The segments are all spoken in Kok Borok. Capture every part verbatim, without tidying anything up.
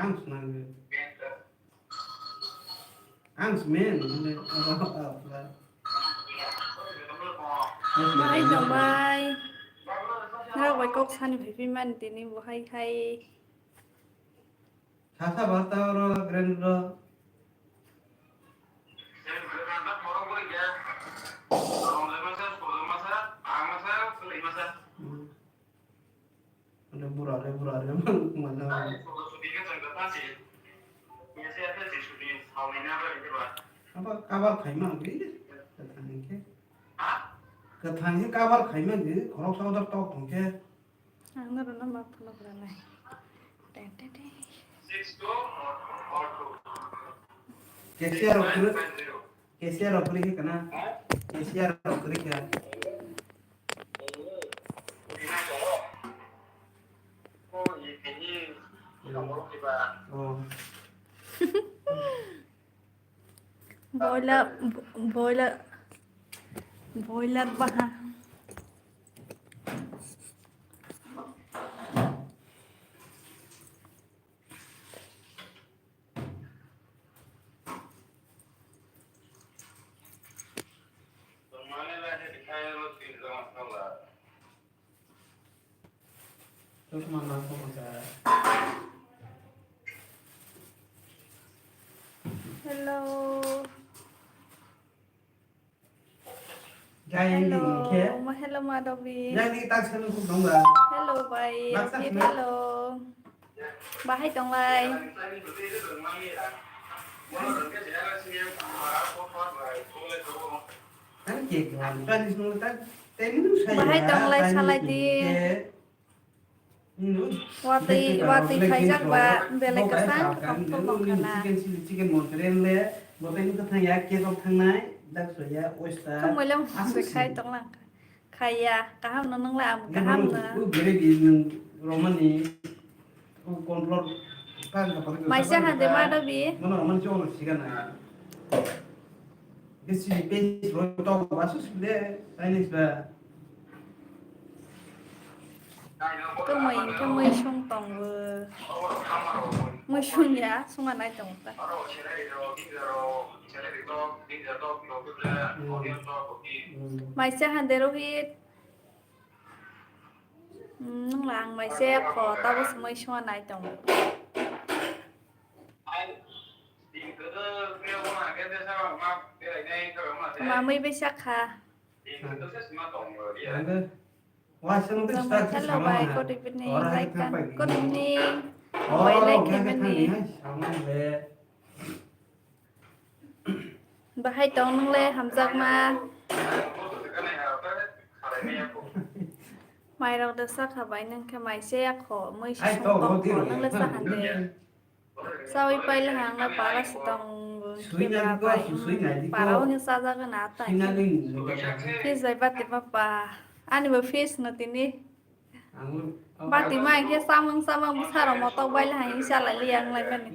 Ang swnam. Ang smen. Bahai tongbai. Nang bai kok sani phaiphai mani tini bahai hai. Sasa bata oro grand ro. Hmm. Ada bura re, bura re, mana? Apa kabar khaima gwi? Kathang ke. Kathang ke kabar khaima gwi. Khorok sa odor tok thong ke. Ang no rono ma phone kora nai. Ten, ten, ten. Cashier rok kiri, cashier rok kiri ke kana? Cashier rok kiri ke. Oh. Boiler, bo-, boiler, boiler baha. Hello. Hello, ma-, hello, Madhabi. Hello, bai. Hello. Bahai tonglai. Bahai tonglai salai di. Watwi, watwi khaijak ba belai kwchang kwthang tongkha na. Chicken chili, chicken montri le, boteng kwthang ya, cake rok thangnai, dak soya, oyster. Tongmwlem aswk khai tonglang. Khaiya, kaham no nwnglai, ang kaham no. Maisa hande ma dobi. Bisi page rok tok ba su sile Chinese ba. Kwmwi hwnkhe mwisung tongo. Mwisung ya, sunga nai tongo ta. Maisa hande Rohit. Nwng lang maisa kho, tabo swmai sunga nai tongo. Mamwi bai sakha. Hello, bai, good evening, like and good evening. Bai, like khaimani. Bahai tong nwng le hamjakma. Mairok de sakha bai nwng khe maisa ya kho, mui si sung tong kho, nwng le sa hande. Sawi paile hang na para si tong khe ba bai. Para o hwnwi sajagwi na tai. Khe jai bati ma pa. Ani bo face no tini. Bati ma khe samung samung bwsarok motok bai le hai salai li yang lai mani.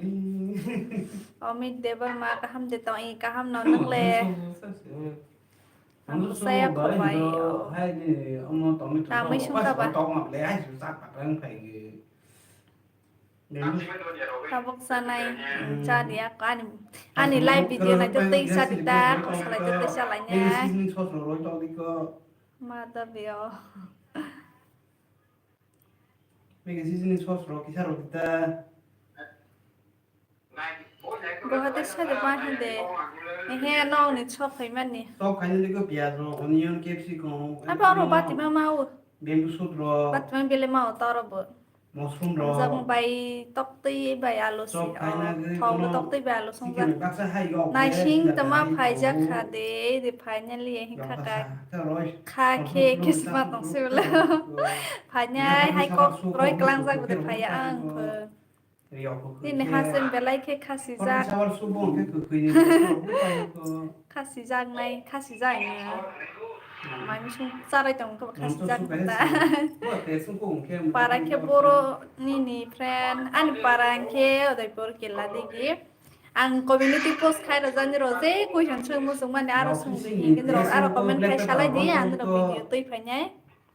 Amit Debbarma kaham de tong i kaham no nwng le. Ang saya ko bai o. Tamwi sungka ba. Tabuk sanai cha diya ko ani, ani live video nai to tei cha di ta ko salai to tei salai nya. Ma da be o. Mega seasoning sauce rok kisa rok kita. Boha tei sade ma hande. Ehe, nokni chok khaimani. Chok khaina diko piyaj rok, onion, capsicum. Abo oro bati ma mau. Bamboo shoot rok. Bati ma bele mau toro bo. Mushroom rok. Jang bai toktwi bai alu si. Chok khaina diko thok toktwi bai alu song chicken jak. Baksa hai yok. Naising tama phaijak kha de, de finally ehe kha ka. Kha khe kismat nang sibla. Phainai hai kok roi klangjak bwdai phaiya ang kho. Nini hasen belai khe khasijak. Khasijaknai, khasijaknai. Mami sung charai tong khe khasijak ta. Para khe boro nini friend, ani para khe Udaipur kela digi. Ang community post khai rajani ro je question soi muchung mani aro sung di, kintu aro comment khai salai di, ang no video twi phainai.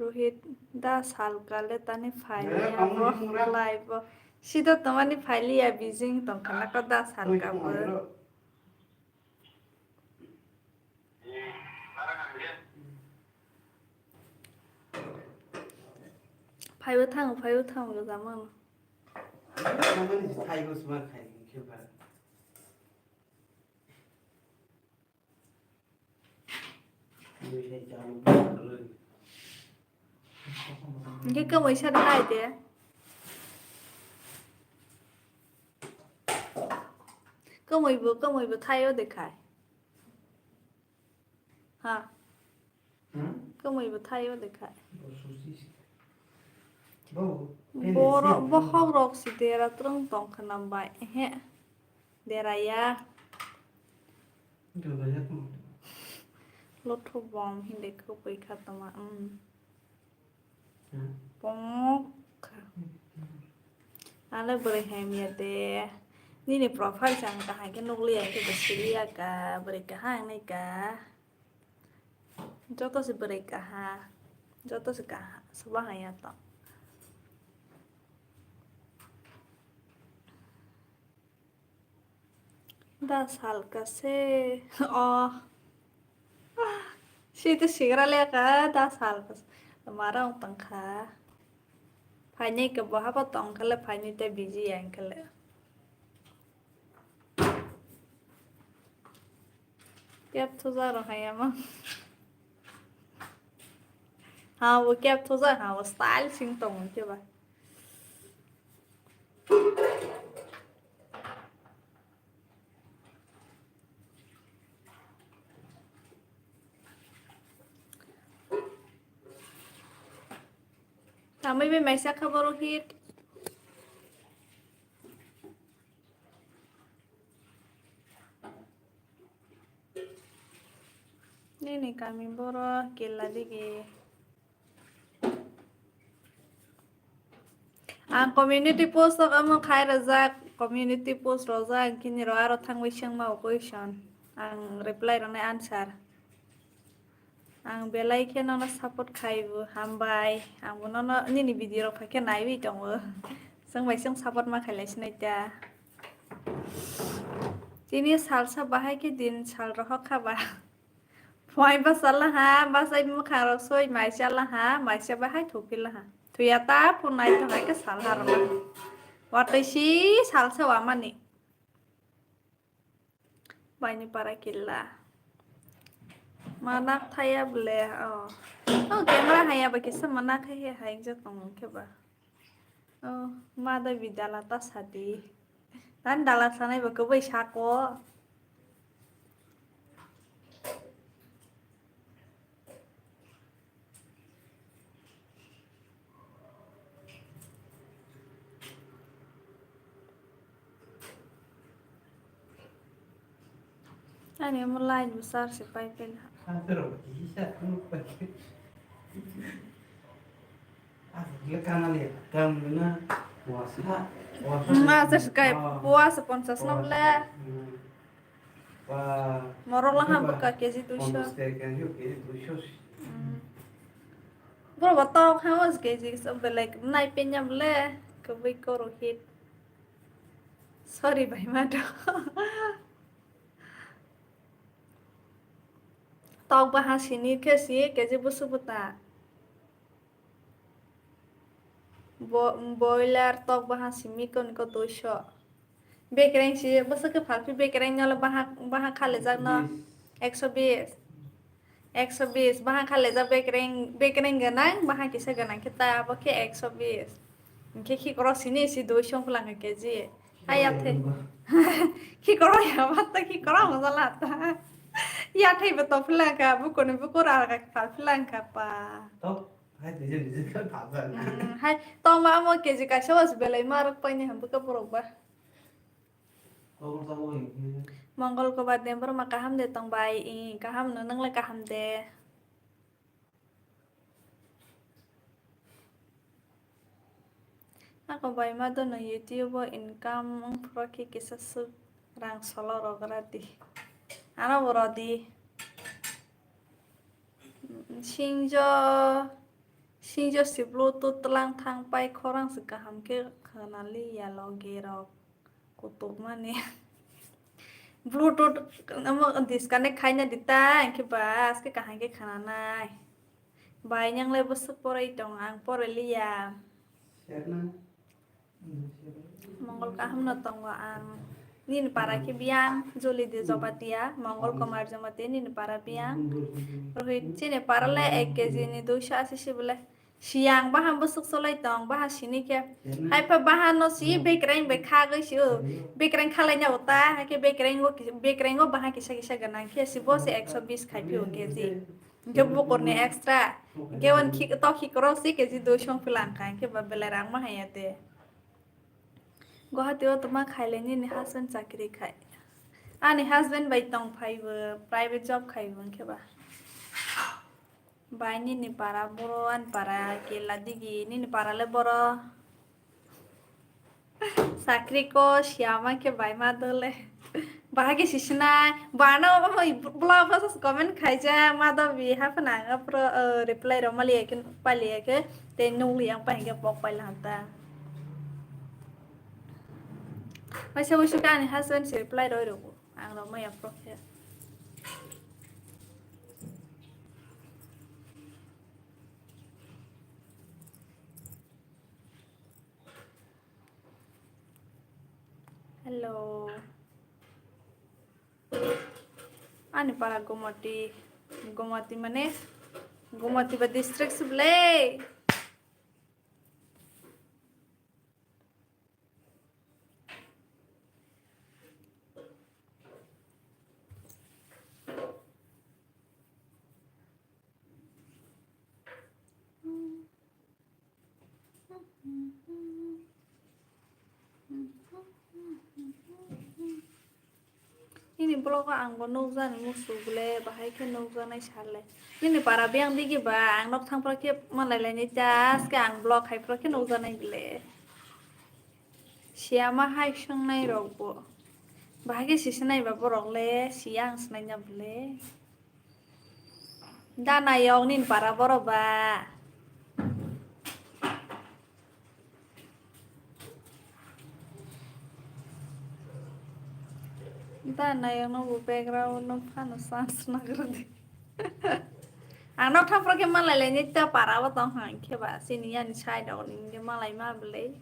Rohit da salka le tani phailiya bo live bo. Sida tamani phailiya bijing tongkha nako da salka bo. Phaibo thango, phaibo thango, gajamano. Tamani phaibo sma khai khe ba. Hingke kwmwi sa de nai de. Kwmwi bo, kwmwi bo thaio de khai. Ha. Hmm? Kwmwi bo thaio de khai. Bo susi si. Bo, Borok, bohok rok si dera twrwng tong khna bai. Ehe. Deraya. Deraya tong. Lotho bom hinde kwpwi kha tongma. Hmm. Pok. Ale bwrwi hamya de. Nini profile se ang kaham khe nukliya, hwnkhe bo siliya ka, bwrwi kaham wngnai ka. Joto se bwrwi kaha. Joto se kaha. Soba hamya to. Da salka se. Oh. Sito sigra leka da salka se. Mara wng tongkha. Phainai ke bohaba tongkha le, phainai te busy ya wngkha le. Kep thuja rok hai ama. Ha, bo kep thuja, ha, bo style sing tong khe ba. Tamai bai maisa kha borok hit. Nini kami borok kela digi. Ang community post rok omo khai rwjak, community post rojak, ang kini ro aro thangwi sengma o question. Ang reply rwnai answer. Ang belai khe nono support khaibo hambai. Angbo nono nini video rok phaikhe naiwi tongo. Chwng bai chwng support ma khailai sinai ta. Tini salsa bahai khe din sal rohok kha ba. Phuai basa laha, bachai mwkhang rok soi maisa laha, maisa bahai thuphi laha. Thuya ta phunai to hai khe sal harok laha. Watwi si salsa wamani. Baini para killa. Ma nak thaya ble, oh. Oh, camera haya ba kisa ma nak hai hai jat tong khe ba. Oh, ma da bi dala ta sadi. Tan dala sanai ba kwbai sako. Ani omo light bo charge se pai pela. Ma se kai puwa se ponchas no ble. Morok lang ha bwkha K G duiso. Boro bo tok ha o K G so belai nai penya ble kwbwi koro hit. Sorry bai ma do. Tok baha sini khe si K G busu buta. Bo-, boiler tok baha simi ko niko duiso. Bekereng si bwswk khe phalphi bekereng nolo baha, baha khalejak no ekso bis. Ekso bis baha khalejak bekereng, bekereng gwnang, baha kisa gwnang khe ta abo khe ekso bis. Hinkhe khikrok sini si duiso wng phlangkha K G. Hai ya the. Khikrok ya ba ta khikrok wng jala ta. Ya thai ba to phlangkha, bukuni bukur alga phal phlangkha pa. Hai tongma amo K G kaisa was belai ma rok paini ham bwkha borok ba. Mongol kobar de borok ma kaham de tong bai, i kaham no nang le kaham de. Ako bai ma dono YouTube o income wng phuru khe kisa swk rang solo rok ra di. Ano bo rw di. Singjo, singjo si Bluetooth tlang thang pai khorang se kaham khe khwnali ya logi rok kutuk mani. Bluetooth omo disconnect khaina di ta, hinkhe bas khe kaham khe khwnanai. Bai nang le bwswk porai tong, ang porai liya. Mongol kaham no tongo ang. Nini para khe biyang, Joli de Jobatia, Mongol Kumar Jobatia, nini para biyang. Rohit, chini para le ek K G ni duiso asi si bole. Siyang bahan bwswk solai tong, bahan sini khe. Hai pha bahan no si bekreng bai khagwi si o. Bekreng khalai na uta, hai khe bekreng o, bekreng o bahan kisa kisa gwnang khe si bo se ekso bis khai phi o K G. Hinkhe bukurni extra. Hinkhe wan khik-, tok khikrok si K G dui song phi lang kha. Hinkhe ba belai rang ma haya de. Guwahati o tongma khaile nini husband chakri khai. Ani husband bai tong phai bo, private job khai bo hinkhe ba. Bai nini para boro, ani para kela digi, nini para le boro. Sakri ko siyama khe bai ma dole. Bahai khe sisinai. Bano omo i bla bla sa comment khaijak ma do bi haphana ang aphuru, uh, reply rw maliya khe paliya khe tei nukliya ang pai hwnkhe pok paila hanta. Waisa wuisu khe ani husband se reply rw rw ang rw maya phuru khe. Hello. Ani para Gomati, Gomati mane Gomati ba district se ble. Nini vlog o ang bo nukjani muchuk le, bahai khe nukjaknai sale. Nini para biyang digi ba, ang nok thang phra khe malai lainai ta, aske ang vlog khai phra khe nukjaknai bile. Siyama hai swngnai rok bo. Bahai khe si sinai ba borok le, siya ang sinai na bile. Da nayok nini para borok ba. Da nayok no bo background no phano chance nagrodi. Ang nok thapro khe malai lai ni ta para bo tong hang khe ba sini yani side rok ni malai ma bwlai.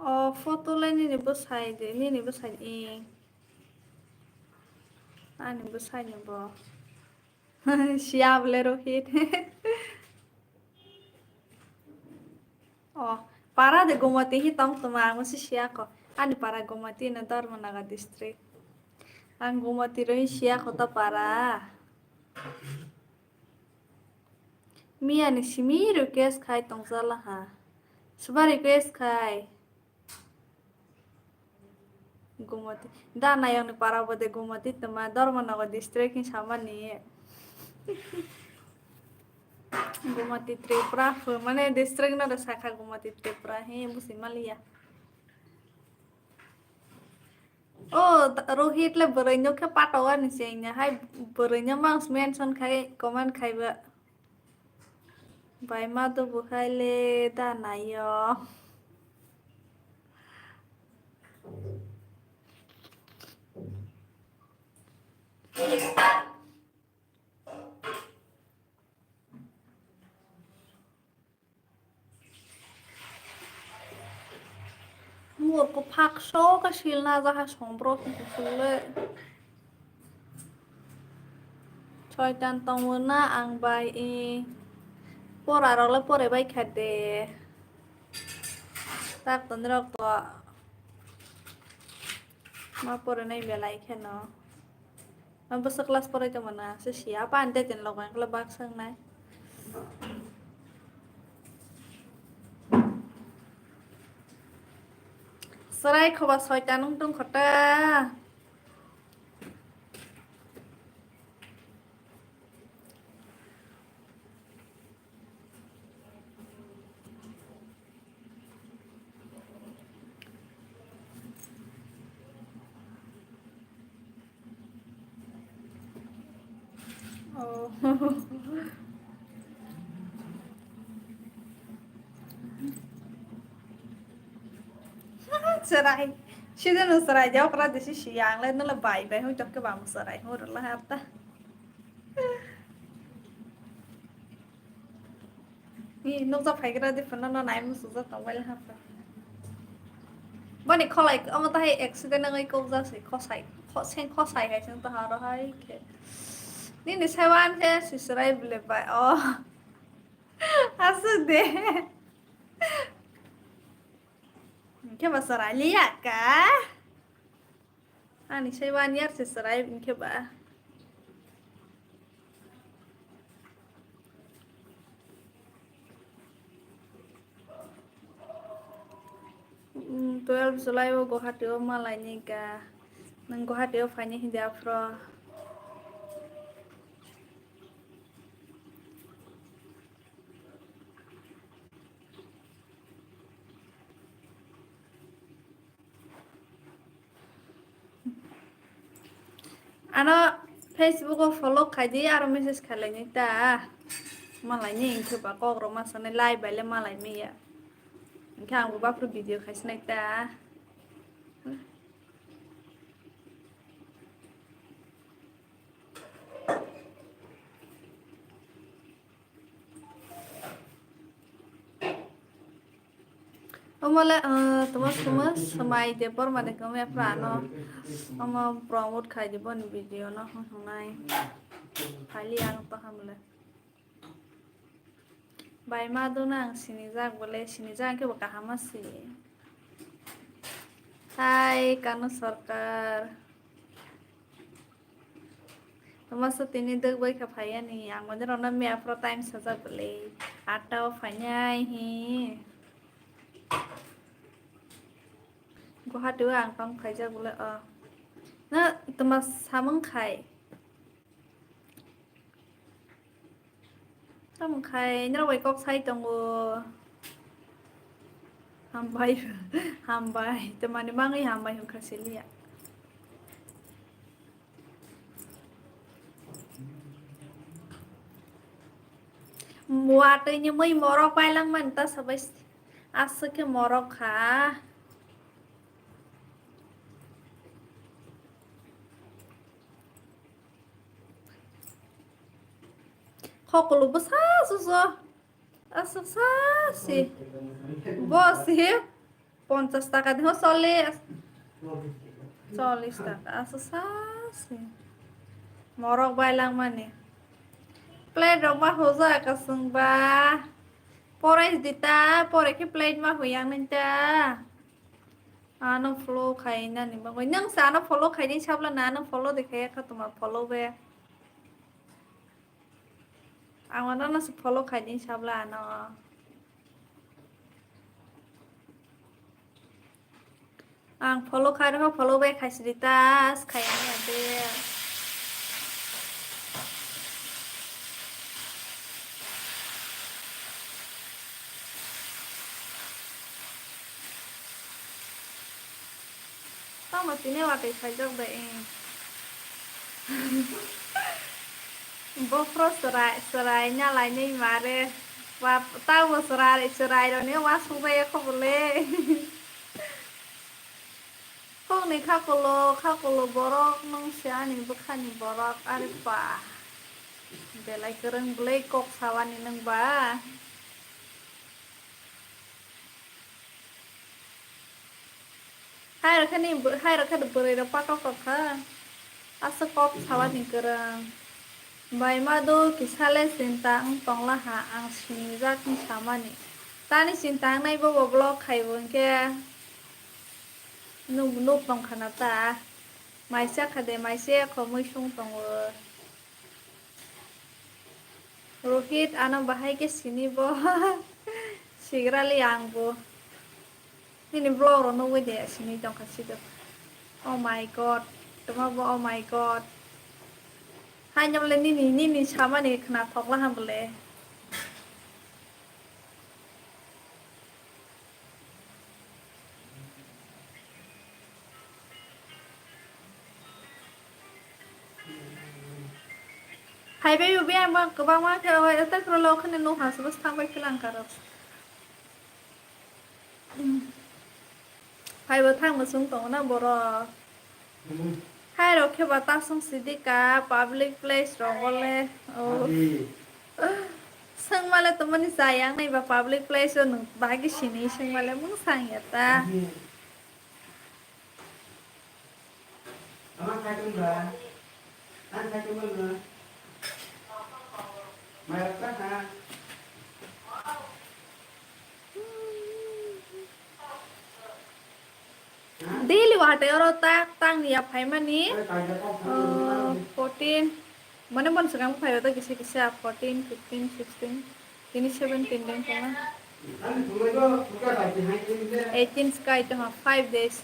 O photo le nini bwsai de, nini bwsai ni. Ani bwsai ni bo. Siya bole Rohit. O, para de Gumati hi tong tuma, ang si siya ko. Ani para Gumati na Dharmanagar district. Ang Gumati ro hi siya ko ta para. Miya ni simi request khai tong jala ha. Suba request khai. Gumati. Da nayok ni para bo de Gumati tuma Dharmanagar district ni samani. Gumati Tripura mane district no de sakha Gumati Tripura hi busi maliya. O Rohit le bwrwi no khe pato ani se nya hai bwrwi no mang mention khai comment khai ba. Bai ma do buhai le da nayo. Murko phak sok khe silna jaha songbrok kuchuk le. Soitan tongmona ang bai i pora rok le pore bai kha de. Tak toni rok to ma pore nai belai kheno. Ang bwswk class porai tongmani se siya, apa ani daitani logo ang khe bak swngnai. Chwrai khoba soitan wng tong kho ta. Oh. Chwrai. Sida no chwrai de okra de si si yang le no le bai bai hui tok ke bam chwrai hu rla hata. Ni nukjak phaigra di phano no nai muchukjak tong bai le hapha. Boni kholai omo tahai accident wngwi kokjak se khosai, kho-, seng khosai hai se wng tong aro hai khe. Nini saiwan khe sisrai bwle bai o. Aswk de. Hwnkhe ba chwrai liya ka. Ani sai one year se chwrai hwnkhe ba. Mm, twelve July o Guwahati o malaini ga. Nwng Guwahati o phaini hindi aphro. Ano Facebook o follow khaidi, aro message khailai nai ta. Malai ni hwnkhe ba kok rok ma sanai, lai bai le malai maya. Hwnkhe ang bo baphuru video khai sinai ta. Omo le, ah, tuma tuma swmai de borma de kome phrano. Omo promote khai di boni video no hwnai. Phali ang to hamle. Bai ma do nang sinijak bole, sinijak khe bo kaham si. Hai Kanu Sarkar. Tama sa tini dwk bai kha phai ani, ang mani rok no mia phro time sajak bwlwi, atta o phainai hi. Guwahati o ang tong phaijak bwlwi o. Na tama samung khai. Tamo khai norok bai kok sai tongo. Hambai, hambai. Tamani mangwi hambai hwnkha siliya. Watwi ni mui morok pailangmani ta sabai aswk khe morok kha. Khokolo bwsa suso. Aswk sa si. Bo si ponchas taka de ho, chollish. Chollish taka. Aswk sa si. Morok bai langmani. Plate rok ma hoja ka sungba. Porai di ta, porai khe plate ma huyang nai ta. Ano follow khai nani bagwi. Nang sa ano follow khai ni sabla na ano follow de khai ka tuma follow be. Ang ano no se follow khai di sabla ano. Ang follow khai rokha follow back khai sidi tas khai ani ade. Tamo tini watwi khaijak de, eh. Bophro chwrai, chwrai nalainwi mare. Wa, tamo chwrai, chwrai rokni wasuk jaya kho bole. Kokni khakulo, khakulo borok, nwng se ani bwkhani borok, are ba. Belai kwrwng bwlwi kok sawani nwng ba. Hai rokhe ni, hai rokhe ni bwrwi rok patok tongkha. Aswk kok sawani kwrwng. Bai ma do kisa le chinta wng tongla ha ang sinijak wng samani. Tani chinta wngnai bobo vlog khaibo hinkhe nuk, nuk tongkha na ta. Mai cha kha de, mai se kho mui sung tongo. Rohit, ano bahai khe sini bo. Sigrali ang bo. Nini vlog rok nugwi de sini tongkha sido. Oh my God. Toma bo, oh my God. Hai nyamle nini, nini samani khna thokla ham bole. Phaibai ubi ang bang kwbangma khe o etek rolo khani nukha se bwswk thangbai khe langkha rok. Phaibo thangbo chwng tongo na borok. Hai rok khe ba ta song sidi ka public place rogo le. Oh. Swngmale tongmani chayang nai ba public place o nwng bahai khe sini swngmale mung sang ya ta. Daily watwi oro tak tang ya phaimani, uh, fourteen, mane bon swkang phaiyo to kisa kisa, fourteen, fifteen, sixteen, tini seventeen din tongma. Eighteen sky tongma, five days.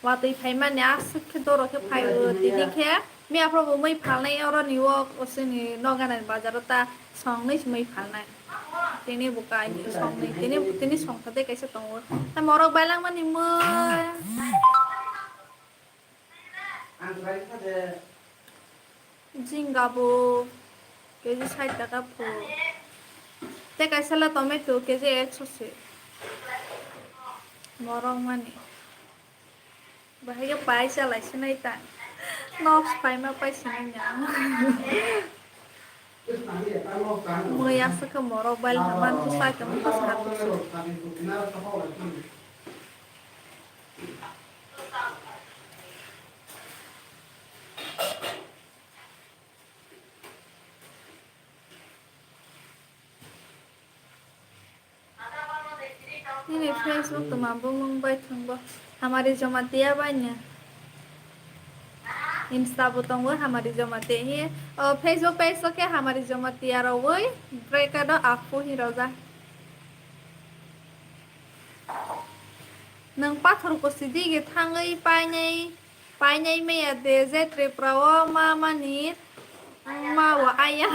Watwi phaimani aswk khe doro khe phaiyo, tini khe miya phoro bo mui phalnai oroni o, o chini noganani bazaro ta songnwi se mui phalnai. Tini bo kainwi songnwi, tini, tini songkha de kaisa tongo. Tei morok bailangmani mui. Jingga bo K G sait taka phu. Tei kaisa la tomato K G ekso se. Morok mani. Bahai khe pai chalai sinai ta. Nok pai ma pai sinai ni ang. Mui aswk khe morok bailna man khe sai tongma khe sa khe. Nini Facebook tuma bumung bai thwngbo. Hamari Jamatia bai no. Insta bo tongo Hamari Jamatia hi. O Facebook page o khe Hamari Jamatia rogwi bracket o Aphu hi rojak. Nwng pathor kuchi digi thangwi painai, painai maya de je Tripura o ma mani ma wa aya.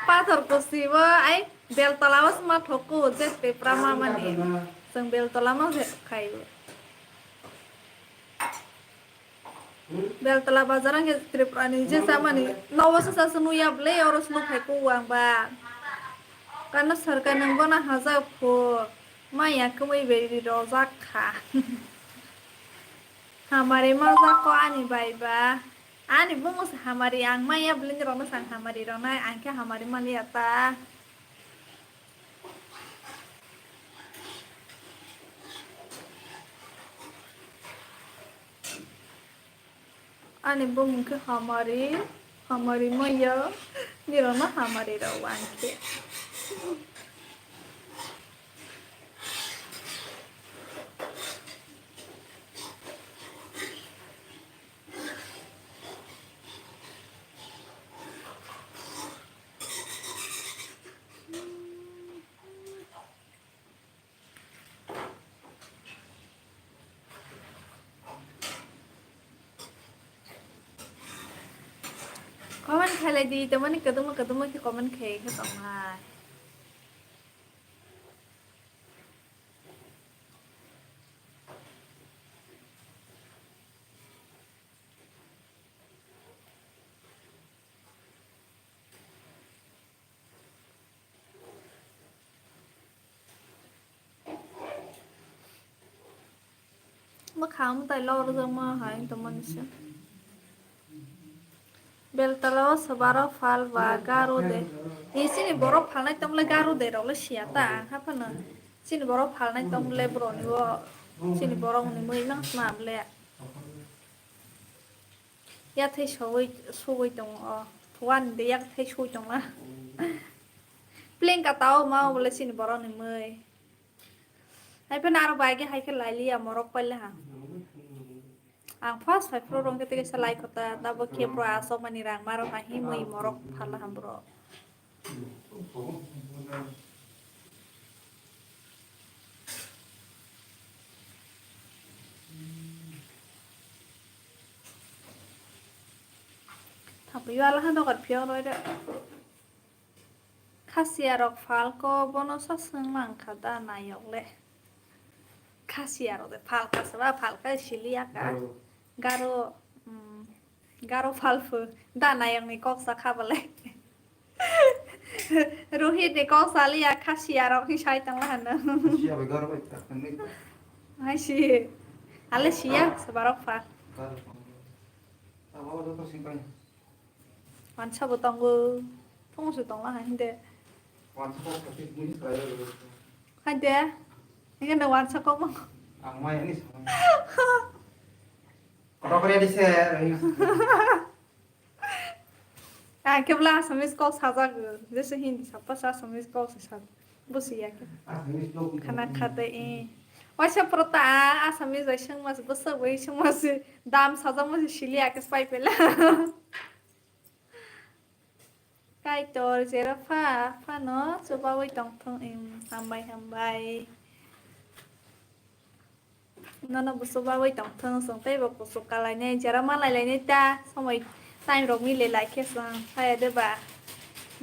Pathor kusibo ai beltola o sma thokku je Tripura mamani. Chwng beltola ma khaio. Beltola bazar ang khe Tripura ni je chamani nogo sasa se nuya ble oro se nuphai ku ang ba. Kano sarkar nang bono hajak phu maya kwmwi beri rojak kha. Hamari ma jak ko ani bai ba. Ani bumung se hamari ang maya ble ni rok no sang hamari rok nai ang khe hamari maliya ta. Ani bumung khe hamari, hamari maya, nirokno hamari rok ang khe. Comment khailai di, tamani kaduma kaduma khe comment khai khe tongnai. Bwkha mwtai lorjakma hai tongmani se. Beltala o swbarok phal ba garo de. Ni chini borok phalnai tongmole garo de rok le siya ta ang haphano. Chini borok phalnai tongmole borok ni o chini borok ni mui nang sma ble. Yathai sogwi sugwi tongo o. Thuan de yathai sugwi tongma. Pleng ka tao ma o bole chini borok ni mui. Hai phano aro bai ge hai khe lai liya morok paila ha. Ang first phai phro rong khe tei kaisa lai kota tabo khe bro asok mani rang maro ha himwi morok phala ha bro. Thapiyo ala ha dogar phiyok roi de. Khasiya rok phalko bono sa swng mang kha da nayok le. Khasiya rok de phalka se ba phalka sili ya ka. Garo. Garo, mm, garo phalphu da nayok ni kok sa kha bale. Rohit ni kok sa liya khasiya rok hi sai tong la hano. Khasiya bai garo bai tak ni. Hai si. Ale siya se barok pha. Garo pha. Abo joto sing pai. Wansa bo tongo. Phung se tong la hai de. Wansa kok kati mui se lai lai. Hai de. Ini kan wansa kok mang. Ang mai ani sama. Kotor kore di se. Ah, kebla Assamese kok sajak. Jese Hindi sappa sa Assamese kok se sajak. Busi ya ke. Khana khate e. Waisa prota Assamese bai sengmas busa bai sengmas dam sajak mas sili ya ke spai pela. Kaitor jera pha phano chubawi tongthong em hambai hambai. Nono bo chubawi tongthong chwng teibo kuchuk kalainai jera malai lainai ta somoi time rok mile lai khe chwng haya de ba.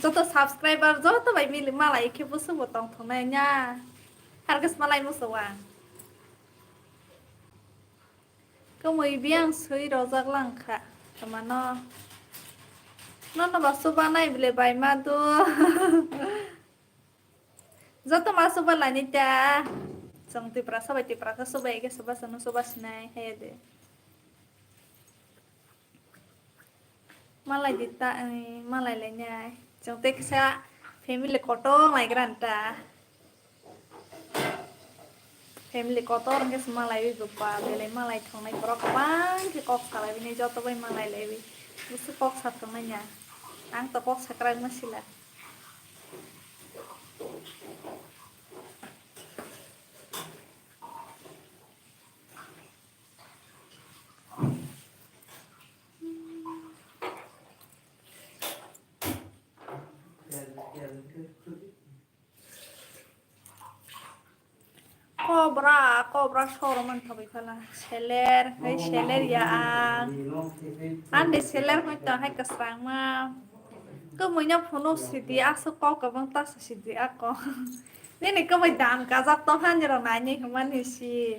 Joto subscriber joto bai mile malai khe bo chwngbo tongthongnai nya. Harkhe malai muchung ang. Kwmwi biyang swi rojak lang kha. Tama no. Nono ba chubanai bile bai ma do. Joto ma chuba lani ta. Chwng Tiprasa bai Tiprasa chubai khe chuba chwngno chuba sinai haya de. Malai di ta, eh, malai lai nai. Chwng tei kisa family kotor lai gra ta. Family kotor hwnkhe se malai wi bwkha, belai malai thongnai borok kwbang khe kok salai bini joto bai malai lai wi. Bwswk kok sa thongnai ya. Ang to kok sakrak ma sila. Kobra, kobra soro man thogwi phala. Seler, hai seler ya ang. Ande seler hoi to hai kwsrang ma. Kwmwi no phunuk sidi aswk kok kwbang ta sidi ako. Nini kwmwi dam kajak tong hani rok nainwi hwnmani si.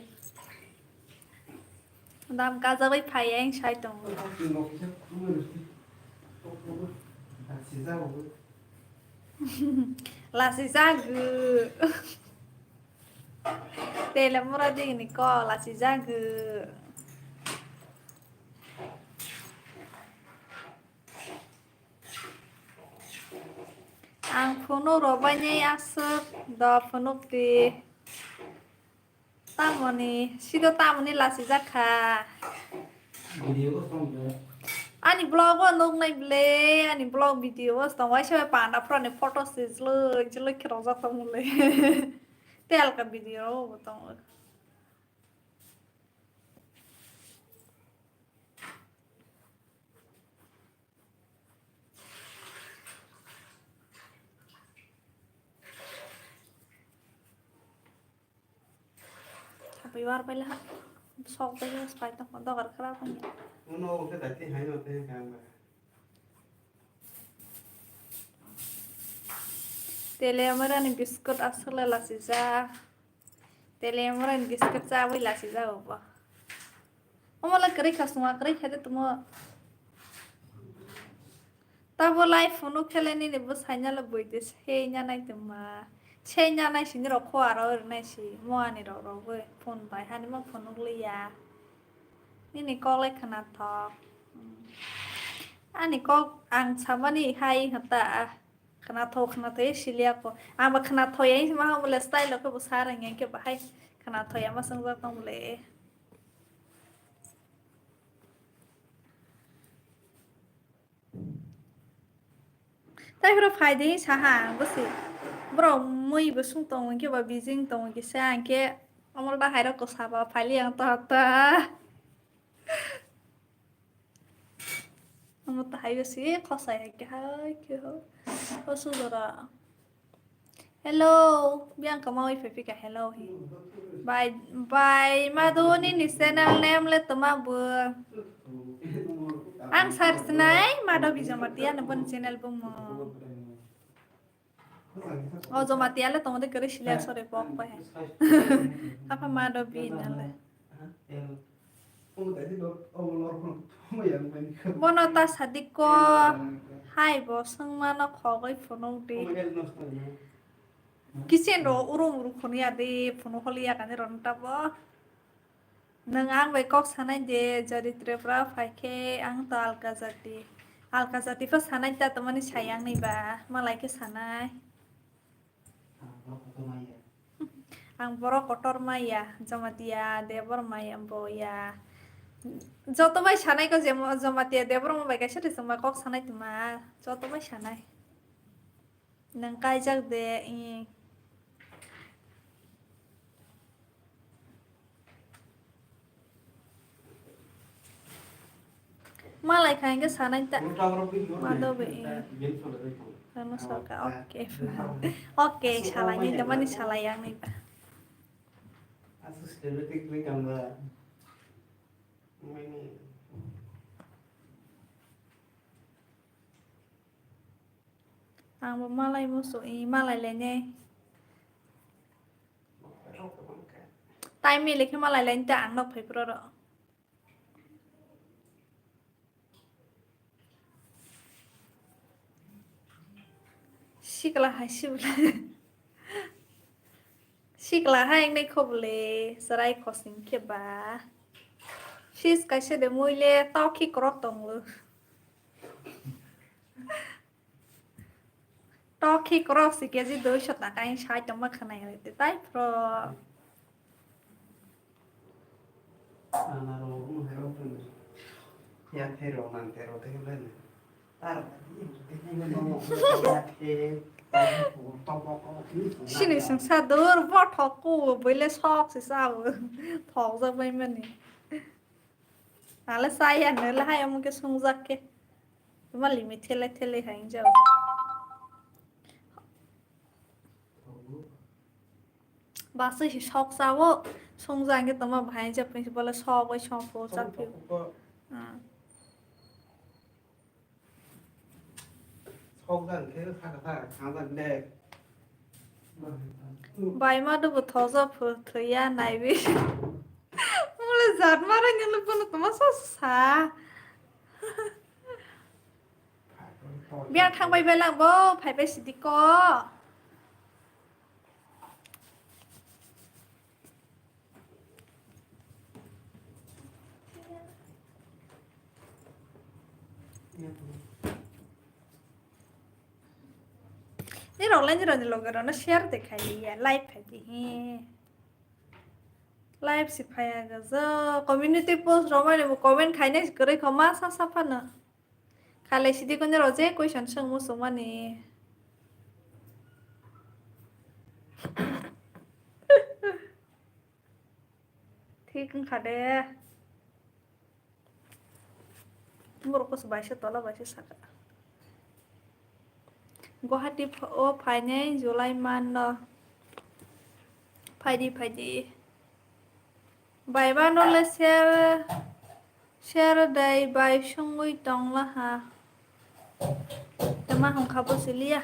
Dam kajagwi phai ang sai tongo. Lasi jagwi. Tele mura digini kok lasi jagwi. Ang phunuk rok bai nai aswk do phunuk di. Tamoni, sido tamoni lasi jakha. Video bo tong de. Ani vlog o nuk nai ble, ani vlog video bo tong waisa panda phra ni photo se jloi jloi khe rojak tong le. Te alka video bo tong. Happy war paila ha. Sok paila spai tong dogar khara tong. Uno uke dati hai no te kang ba. Tele amara ni biscuit aswk le lasi ja. Tele amara ni biscuit cha bai lasi ja bo. Omo le kwrwi kha swnga kwrwi kha de tumo. Tabo lai phunuk khe le nini bwsai no le bui de se nyanai tongma. Se nyanai sini rok kho aro rinai si mo ani rok rok bai phone bai hani ma phunuk liya. Nini kok lai khwnathok. Ani kok ang samani hai hata. Khwnathok khwnathok siliya ko. Ang ba khwnathok yang ma ha bole style ko bo sarang yang ke bahai khwnathok ya ma swngjak tong bole. Tai phuru phai de saha ang bwswi. Borok mui bo sung tongo hwnkhe ba bijing tongo kisa hwnkhe omo da hai rok ko saba phaili ang ta ta. Omo ta hai bwswi khosai hai khe hai khe ho. O sujora. Hello, Bianca mawi phai phika hello hi. Bai bai madu nini channel name le toma bo. Ang sar sinai madu bijama tiya no bon channel bo mo. O joma tiya le toma de kare sila sore pok pai. Apa madu bi na le. Bono ta sadiko hai bo swngmano khogwi phunuk di. Kitchen ro urum uru khunu ya di phunuk holi ya kani ron ta bo. Nwng ang bai kok sanai de jodi Tripura phai khe ang to alka jati. Alka jati pha sanai ta tamani sayang ni ba malai khe sanai. Ang borok kotor ma ya, Jamatia, Debor ma ya, bo ya. Joto bai sanai ko jemo Jamatia, Debor ma bai kaisa twi chwngma kok sanai tongma, joto bai sanai. Nang kaijak de, i. Malai kha hingke sanai ta. Ma do be, eh. Ano saka, oke. Oke, salai ni, damani salai yang ni ba. Ang bo malai musu, i malai le ne. Tai mili khe malai le ta ang nok phai pro ro. Sikla hai sibla. Sikla hai nai khobole, sarai khosing khe ba. Sis kaisa de muile tao khi krok tonglo. Tokhi cross si keji duiso taka in sai tongma khwnai rite tai pro. Ana ro mo hero pun. Ya thero nan tero te le. Tar. Sini sung sa dur bo thok ku bile sok si sa. Thok ja bai mani. Nale saya nale hai omo ke sungjak ke. Tuma limit thele thele hai jao. Basa si sok sao sungjak ke tuma bhai jap ni bole sok bai sok po jap phi. Ah. Bai ma dubu thoja phu thwiya naibi. Mule jat ma rang ngi bono toma sa sa. Biang thang bai bai lang bo phai bai sidi ko. Ni rok lai ni rok ni loge rok no share de khai ya, live khai di he. Live si phai ya ga jo, community post rok mani bo comment khai nai kwrwi kho ma sa sa phano. Khalai sidi kunu rok je question swng muchung mani. Thik wngkha de. Borok kos baisa tola baisa saka. Guwahati ph-, o phainai July month no. Phaidi, phaidi. Bai mano le share, share dai bai songwi tong laha. Tama hongkha bo siliya.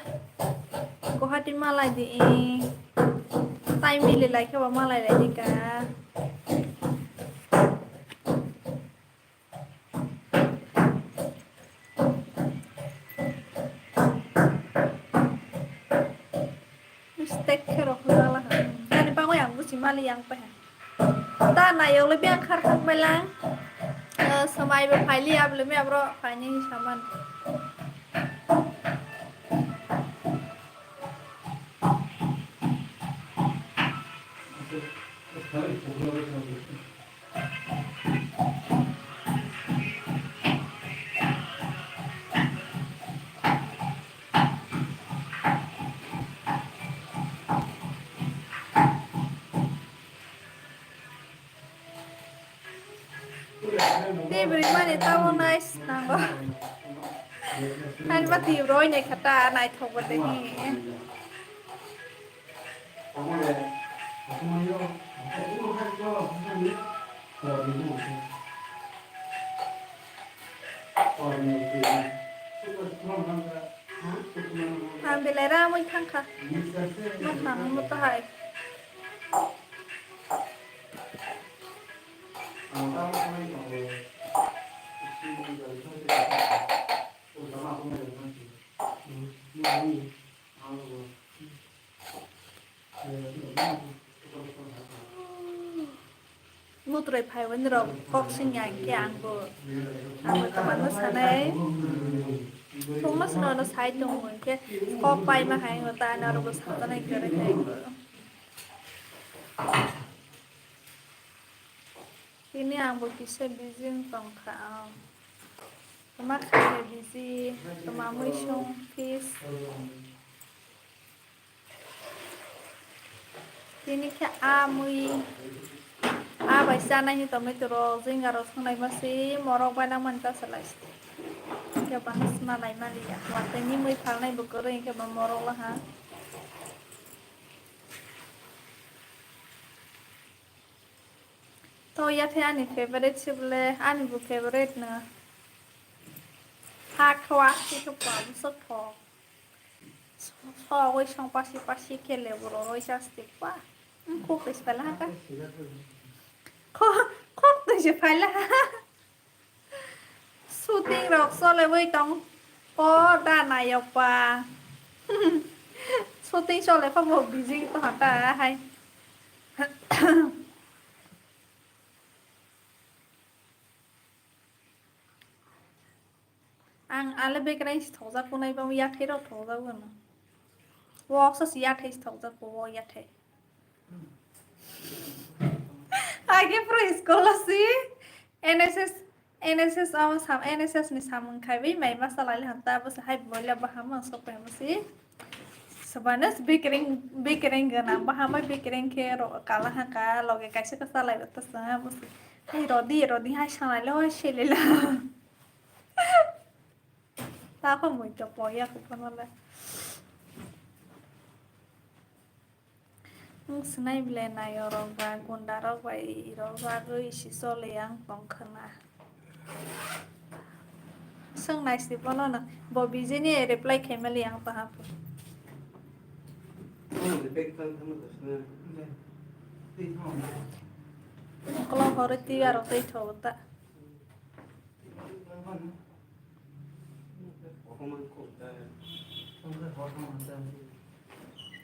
Guwahati malai di, eh. Time mili lai khe bo malai lai di ka. Mistake khe rok hwnla ha. Ani bagwi ang busi mali yang paha. Ta nayok le biang khar khak bai lang. Eh, swmai bo phaili abole me abro phaini saman. Tei bwrwi mani tamo nice nango. Hani ma twi roi nai kha ta naithok bo tei hi. Ang belai ramwi thangkha. Nokha ang moto hai. Mutrai phaiwi norok kok singya hinkhe angbo, angbo kwbangma sanai. Thungma swnano sai tongo hinkhe kok paima hai wngkha ta norokbo sajaknai kwrwi hai wngkha. Tini angbo kisa busy wng tongkha ang. Kwma khaikhe busy, kwma mui song fish. Tini khe a mui, a bai chanai ni tomato rok, jinga rok songnai masi, morok bai nang mani ta salai. Khe bangma sima lai maliya. Watwi ni mui phalnai bo kwrwi hinkhe bo morok laha. To yathai ani favorite se bole, ani bo favorite no. Ha khwa, se khwa, bwswk thok. So, so, oi song pasi pasi khe le boro roi chas te khwa. Khok twi se phaila ha ka. Khok, khok twi se phaila ha. Shooting rok chole oi tong ko da nayok pa. Shooting chole kho bo busy to ha ta hai. Ang ale bekreng si thokjak kunai bang yathai rok thokjak gano. Woksa si yathai si thokjak ko wo yathai. Age pro school si N S S, N S S o sam, N S S ni samung khai bai mai masa lai han ta bwsa hai boila bahama sok pai musi. Sabana bekreng, bekreng gana bahama bekreng khe ro kala ha ka loge kaisa ka salai ta sa musi. Hai rodi, rodi hai sanai lo hai sele lo. Ta kho mui to poya ko phano le. Wng swnai belai naiyok rok ba gunda rok bai rok bagwi si chole yang tong khwna. Swng naisi bono no. Bo bijini reply khaimali ang paha. Kolom horo twi aro twi thogo ta.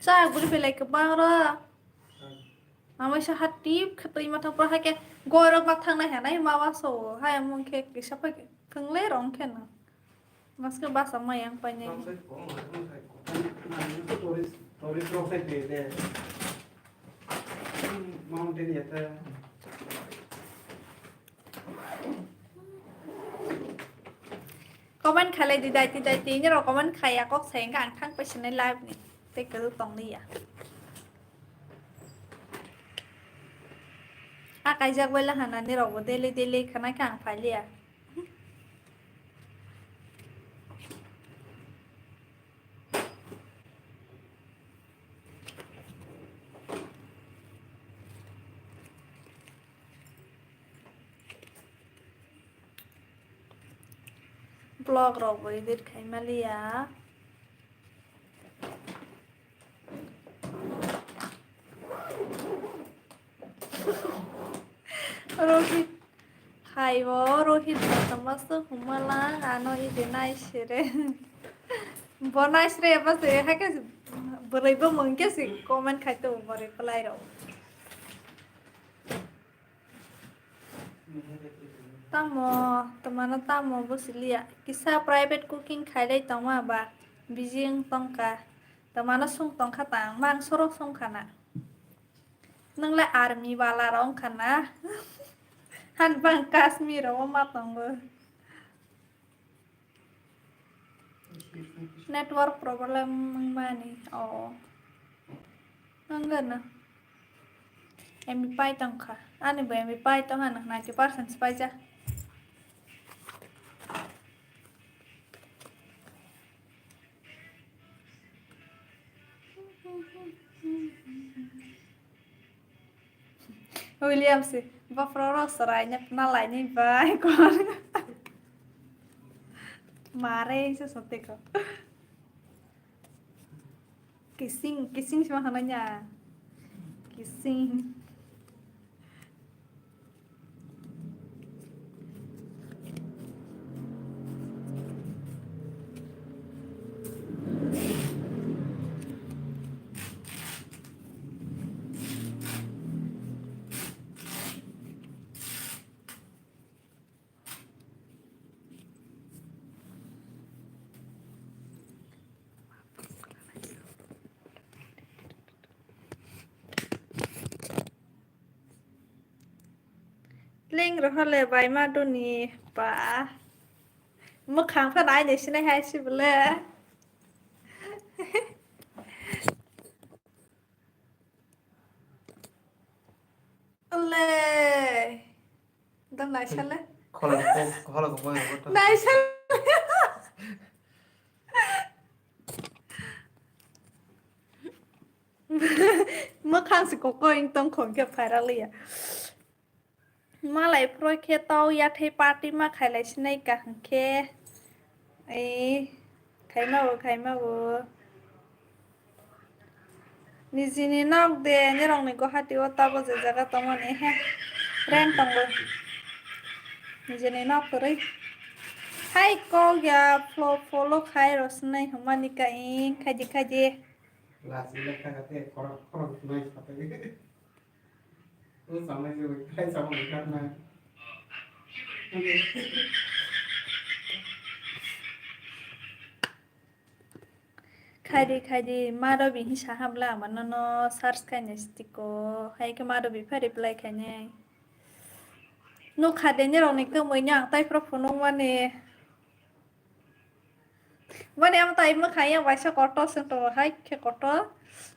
Cha guri belai kwbang ro. Amai sa ha tip khe twi ma thang por hai khe goirok ma thang nai ha nai ma wa so hai mung khe kisa phai khe thang le rong khe no. Maske basa ma yang pai nai. Mountain ya ta. Comment khalai di dai ti dai ti niro comment khaya kok sai ang thang pai sinai live ni. Tei kwrwk tong liya. A kaijak bai lahana nirok bo daily daily khana khe ang phai liya. Vlog rok bo edit khai maliya. Rohit. Hai bo Rohit bo tongma swk hwnma lang ano idi nai sere. Bo nai sere ba se hai khe bwrwi bo mung khe se comment khai to bo reply rok. Tamo, twmano tamo bo siliya. Kisa private cooking khailai tongma ba, busy wng tongkha. Twmano sung tongkha tang, mangso rok songkha na. Nwng le army bala rok wngkha na. Han bang Kashmir o ma tongo. Network problem wngmani, o. Wngkha na. M B pai tongkha. Ani bo M B pai tongkha na, ninety percent paijak. William si, bafro rok sarai na pna lai ni bai kon. Mare se sote ko. Kissing, kissing sima hana nya. Kissing. Ling rohole bai ma duni pa. Mwkhang pha nai ni sinai hai si bole. Ole. Dam naisale. Khola ko, khola ko boy ko. Naisale. Mwkhang si koko ing tong khong khe phairaliya. Malai phro khe tau yathai party ma khailai sinai kaham khe. Ei, khaima bo, khaima bo. Nijini nok de, nirokni Guwahati o tabo je jaga tongmani he. Rent tongo. Nijini nok kwrwi. Hai kok ya, flo-, follow khai rosnai hwnmani ka ing, khaidi, khaidi. Last ile kha kate khorok, khorok nai sapai. Khaidi, khaidi, Marobi hi saha bwla, ang mano no search khainai stiko, hai khe Marobi pha reply khainai. Nukha de nirokni kwmwino ang taiphro phunukmani. Mani ang tai mwkha yang waisa kotor se tongo, hai khe kotor,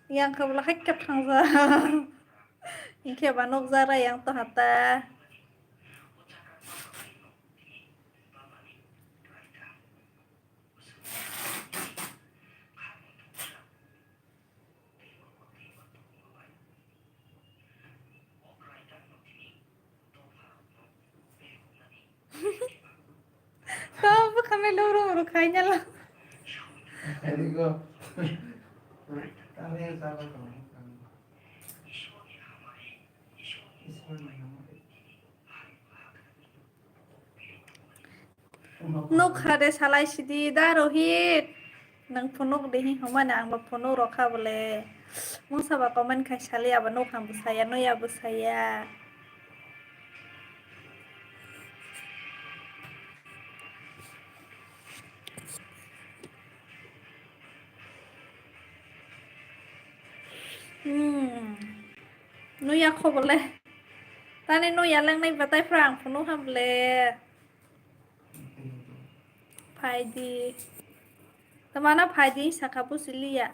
yang khe bwla hai khe thangjak. Hingkhe ba nukjak rai yang to hata. Kau bukan Khaina la. Nuk kha de salai sidi da Rohit. Nang phunuk de hi hwnmani ang bo phunuk rokha bole. Mungsa ba comment khai sali abo nuk ham bwsaya, nuya bwsaya. Hmm. Nuya kho bole. Tani nuya langnai batai phra ang phunuk ham bole. Phaidi. Tamana phaidi saka busi liya.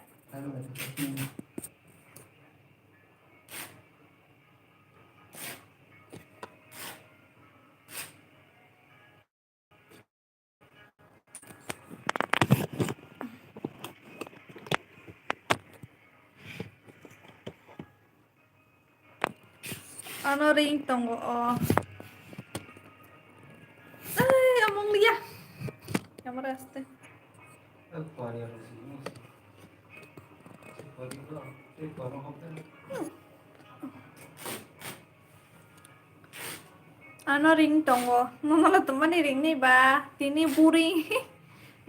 Ano ring tongo o. Ai, among liya. Camera aste. Ano ring tongo. Nono tongmani ring ni ba. Tini buri.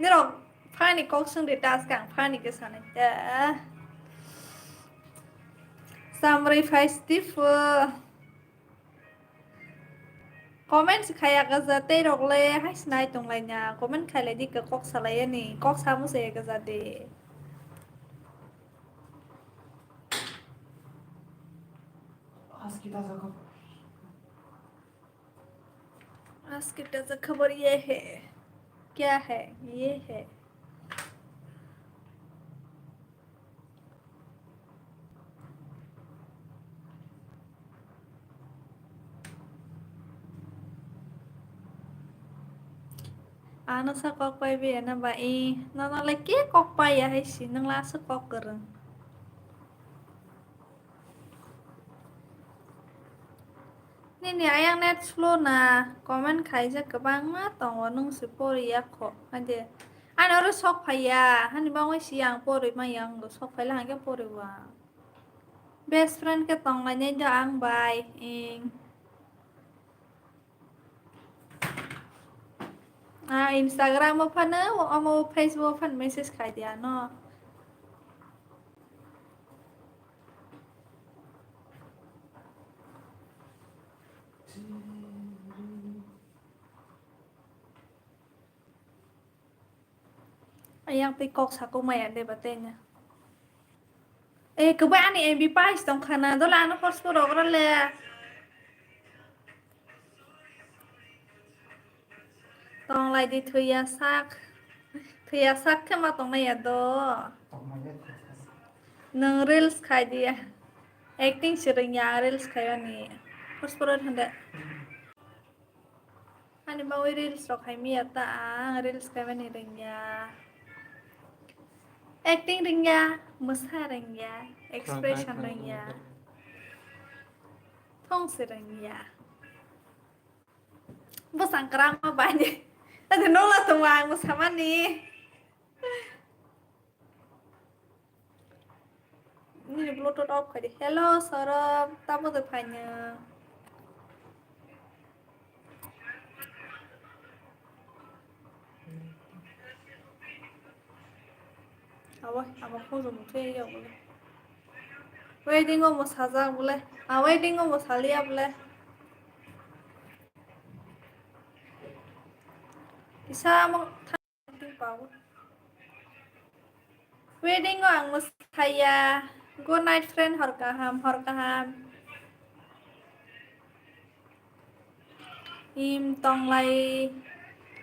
Nirok phani kok sung de task ang phani ke sanai ta. Samrui phai stiff. Comment se khaya gaja tei rok le hai sinai tong lai na. Comment khai lai di ka kok salai ani. Kok samu se gaja de. आज की ताज़ा खबर। आज की ताज़ा खबर ये है। क्या है? ये है। Ano sa kok pai be na ba i. Nono le ke kok pai ya hai si. Nang la sa kok kereng. Nini ayang net slow na, comment khaijak kwbangma tongo, nwng se pori ya kho. Haide, ani oro sok phaiya, hani bagwi si ang pori maya, ang sok phaila hangkhe pori o ang. Best friend khe tong lainai do ang bai, ing. Ah, Instagram o phano, omo Facebook o phano message khai di ano. Ayang tei kok sakuk maya de ba tei na. Eh, kwbai ani M B pais tong khana, dole ano hotspot rok rw le. Tong lai di thwiya sak. Thwiya sak khe ma tong nai ya do. Nwng reels khai di ya. Acting se rwng ya, reels khai ani. Hotspot rw thang de. Ani bagwi reels rok khai miya ta ang, reels khaimani rwngya. Acting rwngya, mwsa rwngya, expression rwngya. Thong se rwngya. Bwsang kwrwngma bani. Ate nola tongo ang mwsamani. Nini Bluetooth off khai di. Hello, Saurabh, tamo de phaino? Abo, abo khujung thwi yok bole. Wedding o mo sajak bole. A wedding o mo saliya bole. Kisa mo Wedding o ang mwsaya. Good night friend, hor kaham, hor kaham. Im tonglai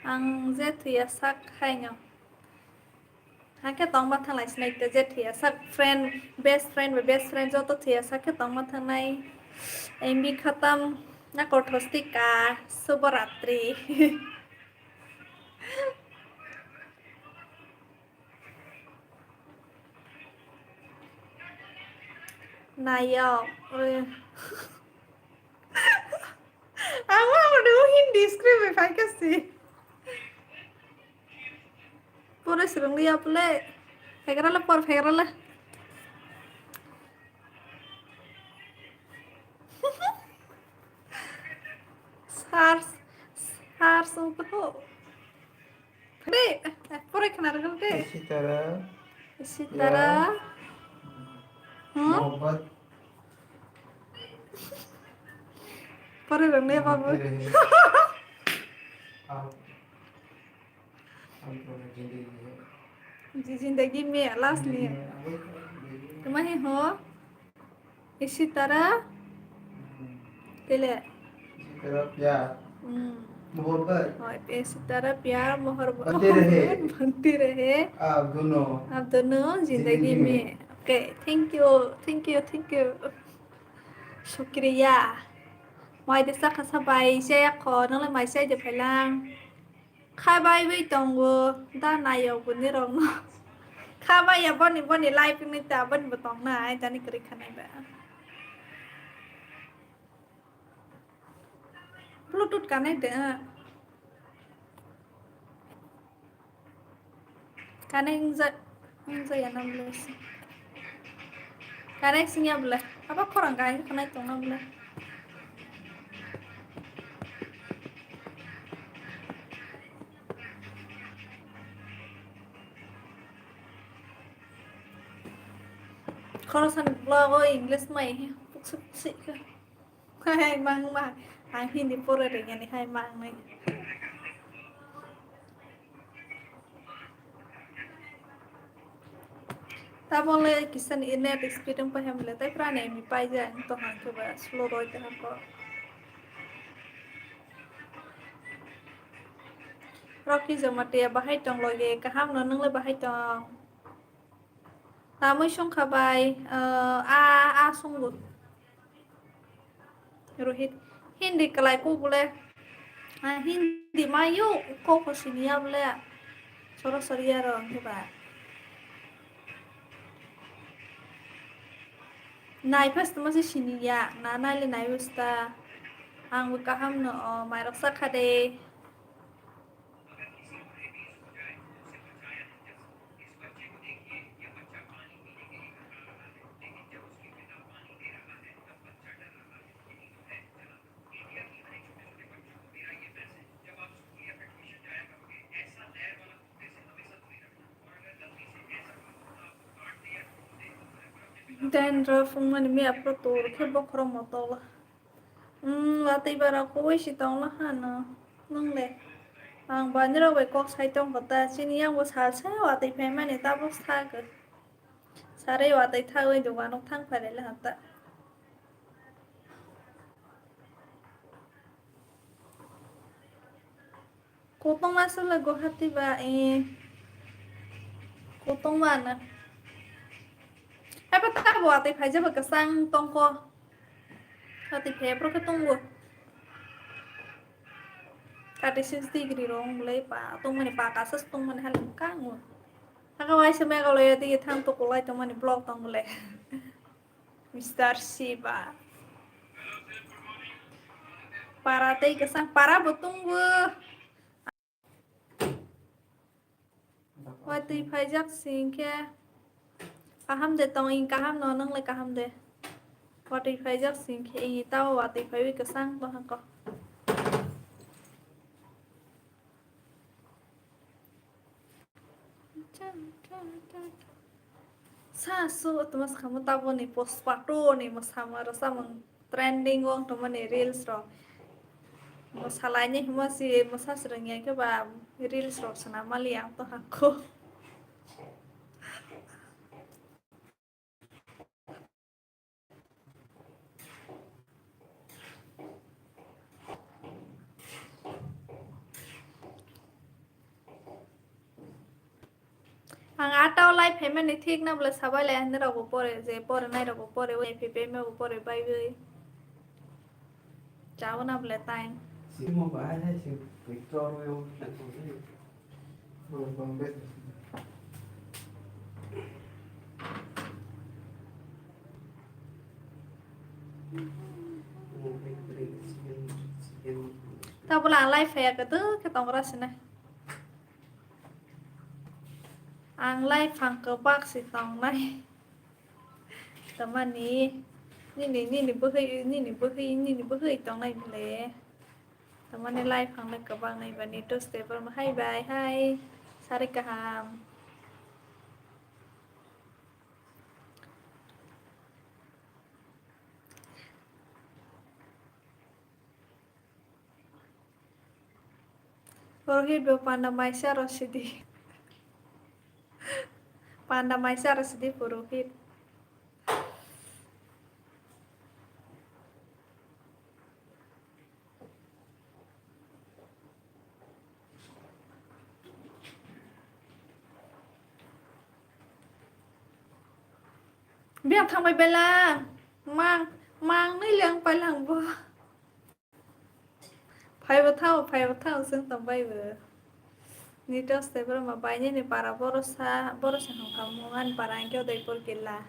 ang je thwiya sak haino. Hakhe tongma thanglai sinai te je thwiya sak friend, best friend bai best friend joto thwiya sak khe tongma thangnai. M B khatam na kothostika Subharatri. Nayok. Ang ma mane o Hindi script bai phaikha si. Pore swrwng liya pole. Phegrala por phegrala. Sar, sar sung to. Pore, pore khna rwgwlde. Sitara. Sitara. Hmm? Mohabbat. Pore rwng ne babu. Mohabbat rahe. Aap, aap doono zindagi mein. Ji zindagi mein, last mein. Zindagi mein, aap doono zindagi mein. Tuma hi ho? Isi tara? Hmm. Tele. Isi tara pyar. Hmm. Mohabbat. Hoi, isi tara pyar, mohabbat. Bante rahe. Bante rahe. Aap doono. Aap doono zindagi mein. Zindagi mein. Okay, thank you, thank you, thank you. Shukriya. Mai de sakha sabai, se yakho, nang le mai sai de phailang. Kha bai bai tongo, da nayok bini rok no. Kha bai ya boni, boni live ni ta, boni bo tong na, ai tani kwrwi khanai ba. Bluetooth connect de, ah. Connect wngja-, wngja ya na bole se. Connect wngya bole. Abo khorang kahai khe khwnai tong na bole. Khoroksa ni vlog o English mai he puksi puksi khe. Hai mang ma, ang Hindi pore rwngya ni hai mang nai. Tabole kisa ni net speed wng paiham le, tai pura ni M B paijak, wng tong hang khe ba slow roi tong hang khe. Rocky Jamatia bahai tong loge, kaham no, nung le bahai tong? Tamwi songkha bai, ah, a, a sungo. Rohit, Hindi kwlai kok bole. Ah, Hindi mayo kok ko siniya bole. Soro soriya ro hwnkhe ba. Nai phas tongma se siniya, na nai le nai bwsta. Ang bo kaham no o, mairok sakha de. Dandruff wngmani miyapro tor khe bokhorok motola. Hmm, watwi bara kubui si tongla hano. Nung le? Ang bo ani rok bai kok sai tong kho ta. Chini yang bo sal sa watwi phaimani tabuk sa khe. Sarai watwi thagwi dogano thang phai le ha ta. Kotongma solo Guwahati ba, eh, kotongma na. Abo tabo watwi phaijaba kwchang tongkho. Watwi phaiya borok khe tongo. Thirty six degree rong bwlai pa tongmani pa kasa tongmani halim kango. Saka waisa Meghalaya dige thang to kolai tongmani block tong bwlai. Mister Shiba. Para tei kwchang para bo tongo. Watwi phaijak sing khe kaham de tong, ing kaham no, nung le kaham de. Watwi phaijak sing khe ing tao watwi phaiwi kwchang tong hako. Sa su tuma sakamo taboni Pushpa two ni mwsama rwchapmung trending o wng tongmani reels rok. Mwsalaini himo si mwsa swrwngya khe ba reels rok swnam mali ang to hakho. Ang atao lai phaimani thik na bwle sabai lai hinwi rokbo pore, je pore nai rokbo pore, ui phi phaima bo pore bai ui. Chao na bwle tai. Simo bai hai se picture ui. Tabuk ang lai phaiya kwdwk khe tongra sina. Ang lai phang kwbak se tongnai. Tamani nini, nini bwhwi, nini bwhwi, nini bwhwi tongnai bole. Tamani lai phang le kwbak nai bani to step hai bai hai. Sari kaham. Purohit bo panda maisa ro sidi. Panda maisa ro sidi purohit. Biyang thangbai bela. Mang, mang nui leng palang bo. Phaibo thao, phaibo thao, chwng tong bai bo. Nitos tei borok ma bainini para borosa, borosa hwnka mung ani para hwnkhe Udaipur killa.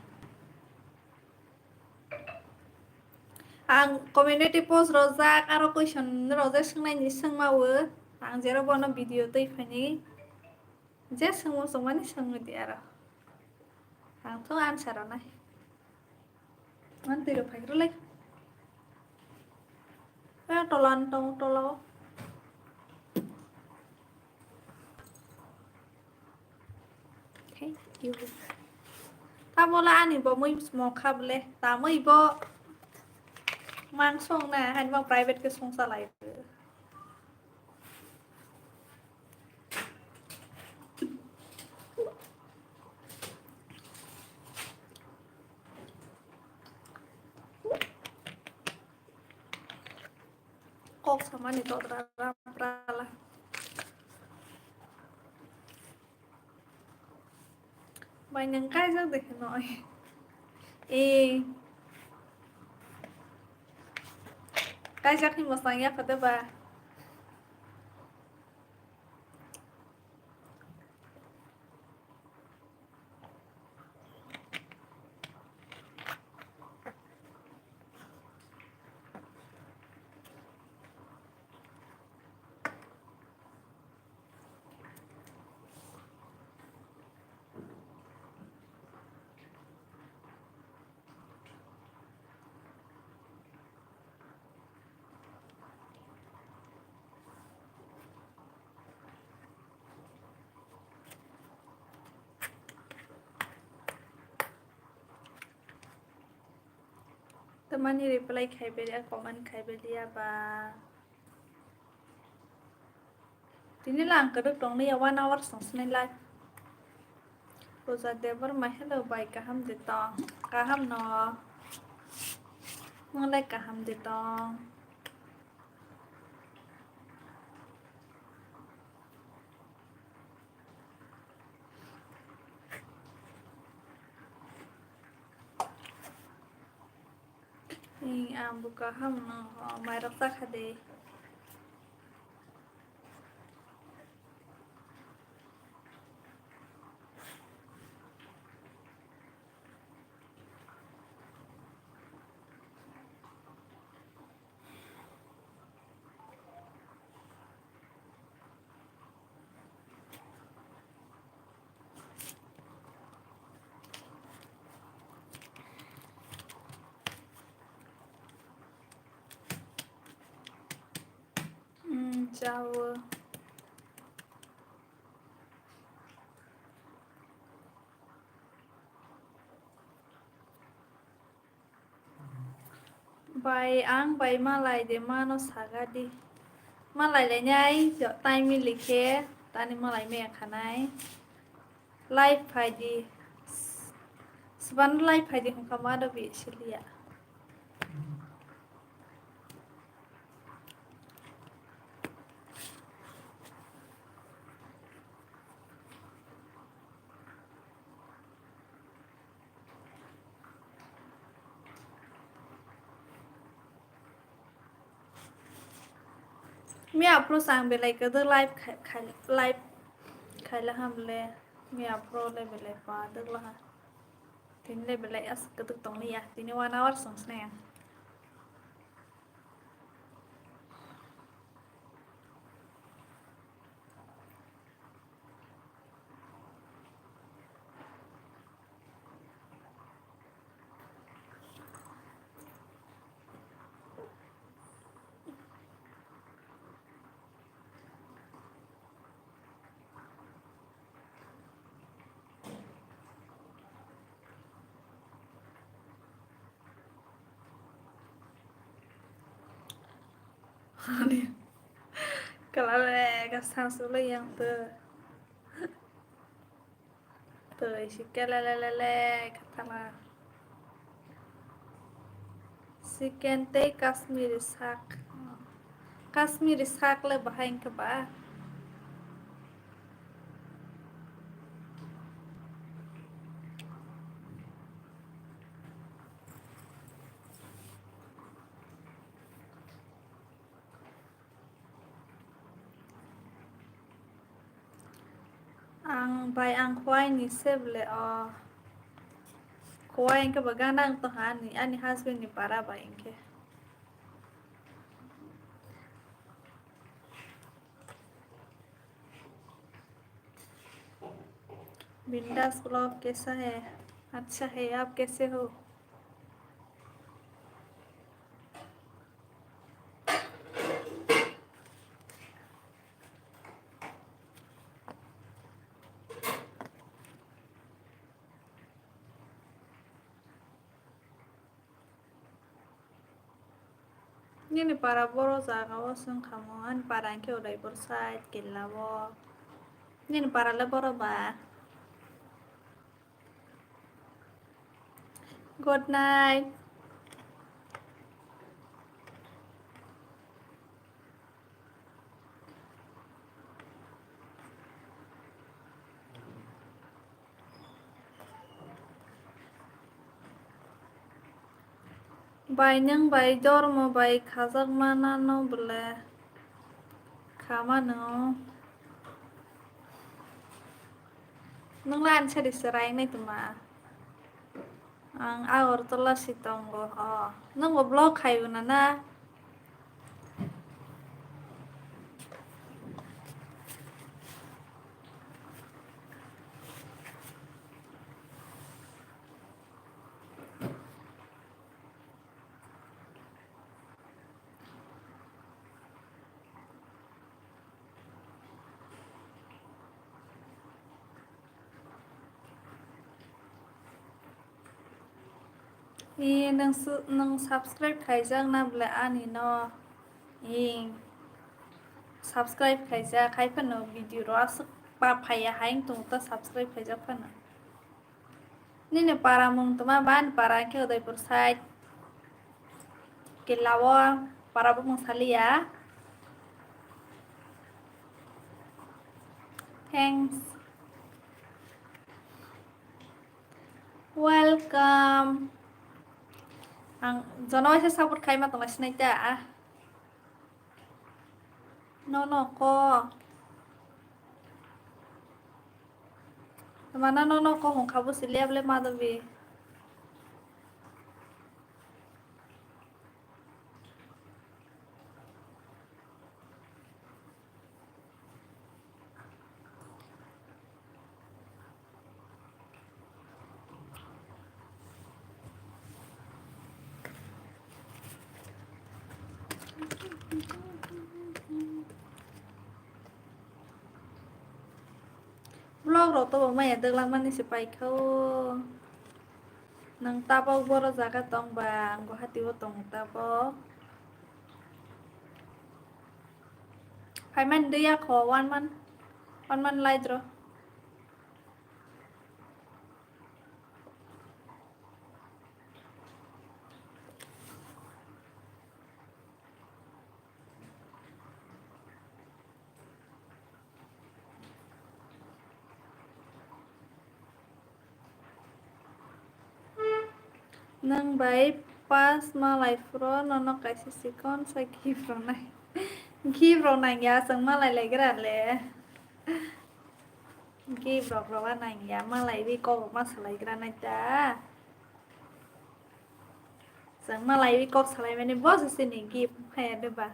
Ang community post rojak, aro question rojak swngnaini swngma o. Ang jero bono video twi phaini. Je swngmo swngmani swngwi di aro. Ang to answer rwnai. Ang twi rok phai rwlai. Eh, tola ni tong tola o. Thank you. Tabola ani bo mui mokha ble. Tamwi bo mang song na, hani bo private ke song salai. Kok samani todra raprala. Bai nwng kaijak de khe noi. E. Kaijak ni mwsang ya kho de ba. Tamani reply khai beli, comment khai beli ya ba. Tini lang kwrwk tong liya, one hour song sinai live. Puja Debbarma, hello bai, kaham de tong? Kaham no. Nwng lai kaham de tong? Ee, ang bo kaham no, o, mairok chakha de. Hmm, chao. Bai, ang bai malai de mano saga di. Malai lai nai, jo time mili khe, tani malai maya khanai. Live phai di. Sban live phai di hwnka ma do bi siliya. Miya phuru chwng belai kwdwk live khai, khai, live khaila hamle. Miya phuru le belai pa dwk laha. Tini le belai aswk kwdwk tongli ya. Tini one hour song sinai ang. Kalale ka sangsule yang te. Tei si kelelelele katama. Chicken tei Kashmiri sak. Kashmiri sak le bahai hwnkhe ba. Ang bai ang kuai ni se ble o. Kuai hwnkhe bo gana wng tongkha ani, ani husband ni para bai hwnkhe. बिंदास vlog कैसा है? अच्छा है, आप कैसे हो? Nini para boro jaga o se wngkha mo, ani para hwnkhe Udaipur side Killa o. Nini para le boro ba? Good night. Bai nwng bai dormo bai khajakma nano bwle kha mano. Nwng le ani sari chwrai wngnai tongma. Ang Agartala si tongo. O, nwng bo vlog khai o na na? E, nwng su-, nwng subscribe khaijak na bwle ani no? E, subscribe khaijak, hai phano video rok aswk pa phaiya hai wng tong ta subscribe khaijak phano. Nini para mung tongma ba? Ani para khe Udaipur side. Killa o para bumung saliya. Thanks. Welcome. Ang jono waisa support khaima tongla sinai ta. Nono ko. Mana nono ko hongkha bo siliya bole ma dobi. Vlog rok to bo maya dwglak mani se paikha o. Nwng tabok boro jaga tong ba, ang Guwahati o tongo tabok. Phaimani dui ya kho one month, one month lai dro. Nwng bai pas malai phuru nono kaisa chikon sa gift rwnai. Gift rok nangya, chwng malai laigra le. Gift rok rwna nangya, malai wi kok rok ma salai gra nai ta. Chwng malai wi kok salai mani bo se chini gift phaiya de ba.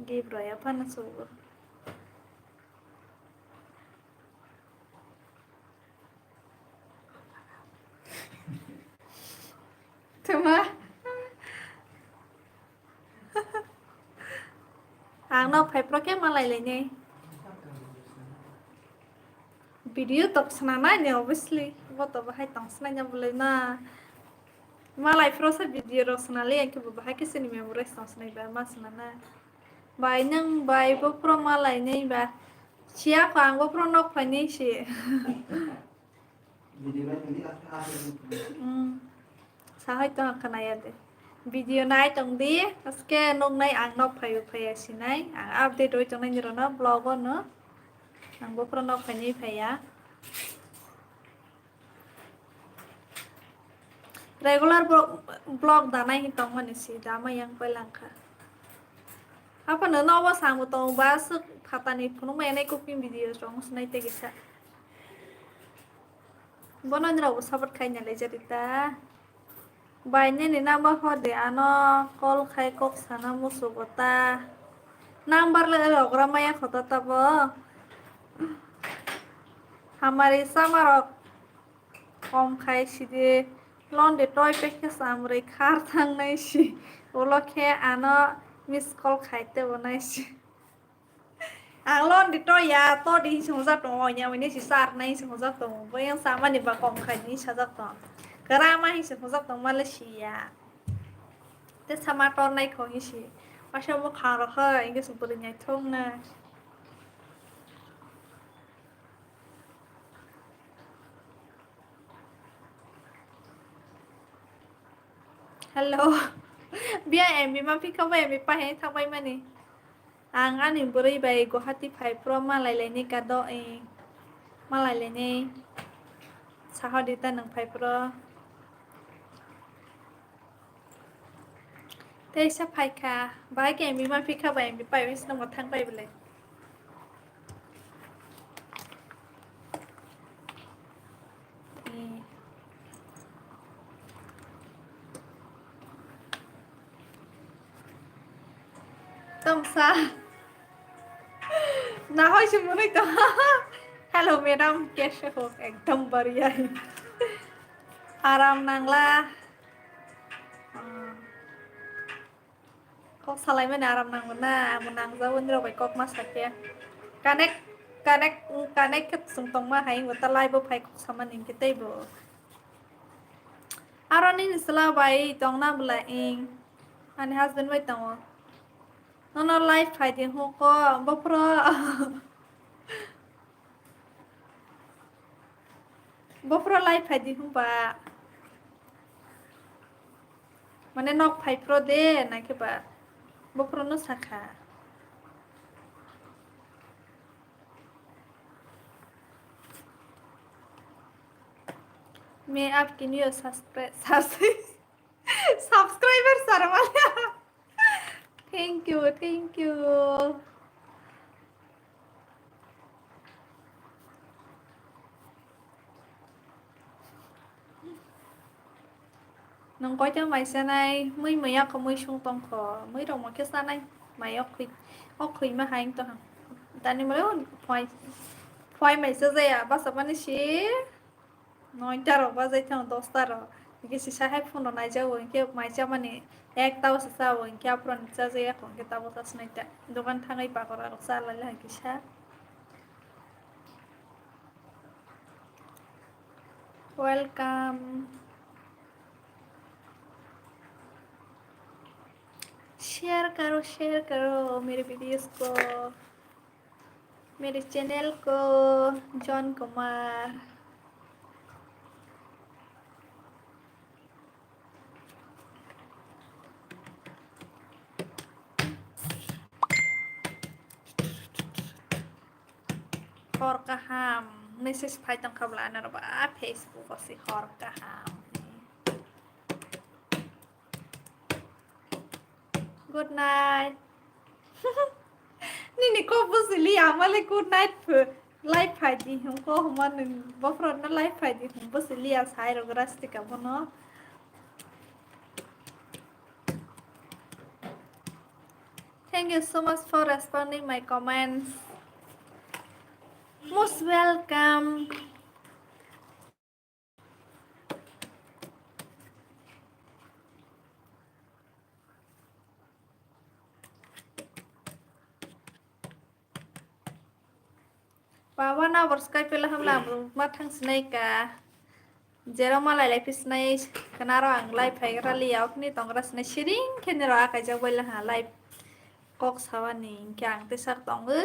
Gift rwya phano sugo. Tuma. Ang no phai pro khe malai lainai. Video tok swnanai ni obviously. Bo to bahai tong swnai na bwlai na. Malai pro sa video rok swnalai ang khe bo bahai khe chini memories tong swnai ba ma swnanai. Bai nwng bai bophro malai nai ba. Siya kho ang bophro nok phainai si. Hmm. Sahai to khwnaya de. Video nai tong di, aske nok nai ang nok phai phaiya sinai. Ang update oi tongnai ni rono vlog o no. Ang bophro nok phainai phaiya. Regular vlog, vlog danai hin tongmani si dama yang pailangkha. Apa no nobo samung tong ba suk phatani phunuk mai nai cooking videos rong sinai te kisa. Bono ni rok bo support khai na le jari ta. Bai nini number hor de ano call khai kok sana musugo ta. Number le rogra maya khota tabo. Hamari sama rok. Kom khai sidi lon de toi pekhe samrui khar thangnai si. Ulo khe ano miss call khai te bo nai si. Ang lon de toi ya to di hinse hojak tongo, onya oine si sar nai hinse hojak tongo. Bo yang samani ba kom khai di sajak tongo. Kara ma hinse hojak tong male si ya. Te sama tor nai kho hinsi. Masa mo khang rok hai, hinse sung puri nyai thong na. Hello. Bia M B ma phi kha bai M B pa he thang bai mani. Ang ani bwrwi bai Guwahati phai phro malai lainai ka do, eh, malai lainai. Saho di ta nwng phai phro. Teisa phaikha, bahai khe M B ma phikha ba M B pai bai swnamwi thang pai bwlai. Eh. Tamsa. Nahoi se mwnwi tong. Hello madam, kaise ho? Ekdom bariya. Aram nangla. Kok salaimani aram nangmana, amo nangjago nirok bai kok ma sakya. Connect, connect, connect khe chwng tongma hai, wngbo ta live o phai kok samani hinkhe teibo. Aro nini chwla bai tongna bwla ing, ani husband bai tongo. Nono live phai di hwnko, bophro. Bophro lai phai di hwnba. Mane nok phai phro de, na khe ba bophro no sakha. मैं आपके new subscriber sir वाले। Thank you, thank you. Nwng koita mai chanai, mui maya kho mui sung tong kho, mui rok mo khe chanai, mai o khwi, o khwi ma hai to hang. Tani mole phai, phai mai cha jaya, basa mani si. Noita rok bajai thango, dosta rok. Hinkhe sisa hai phone rok naijago, hinkhe mai chamani ekta o se chao, hinkhe aphuru ni chajak ya kho, hinkhe tabuk ta swnai ta. Dogan thangwi pakora rok cha lai lai kisa. Welcome. Share karo, share karo mere videos ko. मेरे चैनल को जॉन Kumar. Hor kaham message phai tong kha bwla, ano ba Facebook o se hor kaham. Good night. Nini kok bwsili amale good night pho. Live phai di hwnko hwnma nwng bophro no live phai di hwn bwsili ya sai rok Rastika bono. Thank you so much for responding my comments. Most welcome. Baba na bor sky pela hamla ang ma thang sinai ka. Jero malai lai phi sinai kana ro ang lai phai gra li ya okni tong gra sinai siring khe ni ro akai jak bai la ha lai. kok sabani hinkhe ang tei sak tong, ui,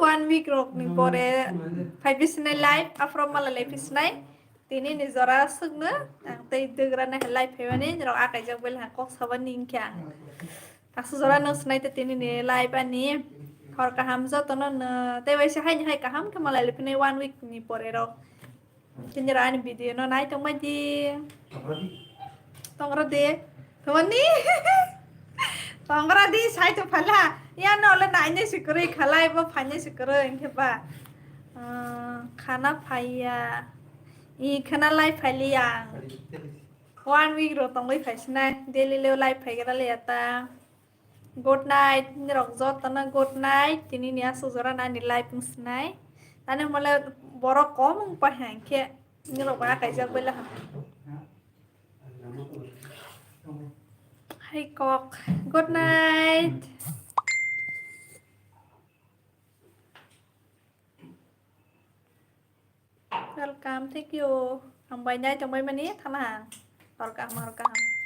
one week rokni pore phai bisinai live, aphro mala lai bisinai. Tini ni jora swkno ang tei dwgra nai live phaimani rok akaijak bai kok sabani hinkhe ang. Taksa jora no swnai te tini ni live ani. Hor kaham jotono no tei waisa haini hai kaham khe malai liphinai one week ni pore rok. Tini rok ani video no nai tongbai di. Tongra di. Thoni. Tongra di sai to phala. Ya no le nai ne sikroi khalai bo phai ne sikroi hinkhe ba. Ah, khana phaiya. I khana lai phaili ang. One week rok tongwi phaisinai, daily leo live phaigra le ya ta. Good night, nirok jotono good night. Tini ni aswk jora nani live wngsinai. Tani hwnmale borok kom wngpai hai hinkhe nirok ba kaijak bai laham. Hai kok, good night. Welcome, thank you. Hambai nai tongbai mani thana. Hor kaham, hor kaham.